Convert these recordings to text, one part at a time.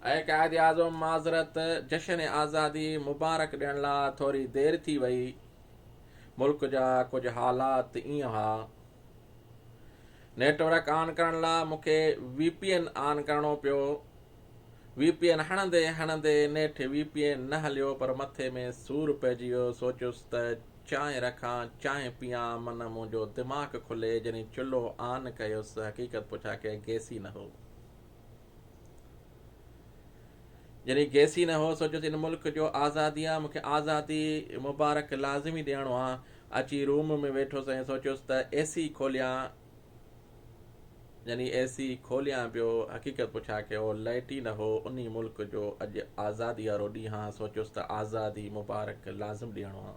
اي قائد اعظم معذرت جشن آزادي مبارڪ ڏيڻ لا ٿوري دير ٿي وئي. ملڪ جا ڪجهه حالات ائين ها. نيٽ ورڪ آن ڪرڻ لا مون کي وي پي اين آن ڪرڻو پيو. وي پي اين هڻندي هڻندي نيٺ وي پي اين نه هليو پر مٿي ۾ سور پئجي ويو. سوچيس ته چانهه رکان، چانهه پيان من منهنجو دماغ کلي. جڏهن چلهو آن ڪيس حقيقت پڇا ڪنهن گئس ئي نه هو. جڏهن گئس ئي نه هو، سوچيس ان ملڪ جو آزادي آ، مون کي آزادي مبارڪ لازمي ڏيڻو آ. اچي روم ۾ ويٺس ۽ سوچيس ته اي سي کوليان. جڏهن اي سي کوليان پيو، حقيقت پڇا ڪيو، لائٽ ئي نه هو. انهي ملڪ جو اڄ آزادي وارو ڏينهن آ، سوچيس ته آزادي مبارڪ لازم ڏيڻو آ.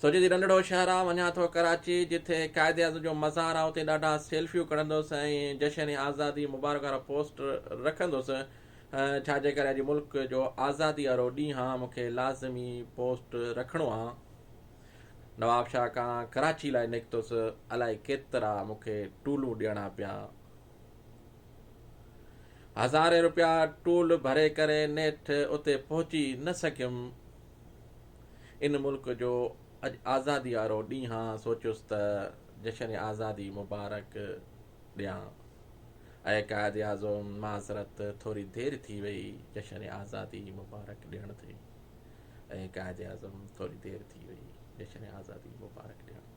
سوچي ٿي ننڍڙو شهر آ، وڃان ٿو ڪراچي، جتي قائد اعظم جو مزار آ، اتي ڏاڍا سيلفيون ڪڍندس ۽ جشن آزادي مبارڪ وارا پوسٽ رکندس، ڇا جي ڪري اڄ ملڪ جو آزادي وارو ڏينهن آ، مون کي لازمي پوسٽ رکڻو آ. نوابشاهه کان ڪراچي لاء نڪتس، الائي ڪيترا مون کي ٽولون ڏيڻا پيا. هزارين روپيا ٽول ڀري ڪري نيٺ اتي پهچي نه سگهيم. ان ملڪ جو اڄ آزادي وارو ڏينهن آ، سوچيس ته جشن آزادي مبارڪ ڏيان. اي قائد اعظم معذرت ٿوري دير ٿي وئي جشن آزادي مبارڪ ڏيڻ تي. اي قائد اعظم ٿوري دير ٿي وئي جشن آزادي مبارڪ ڏيڻ تي.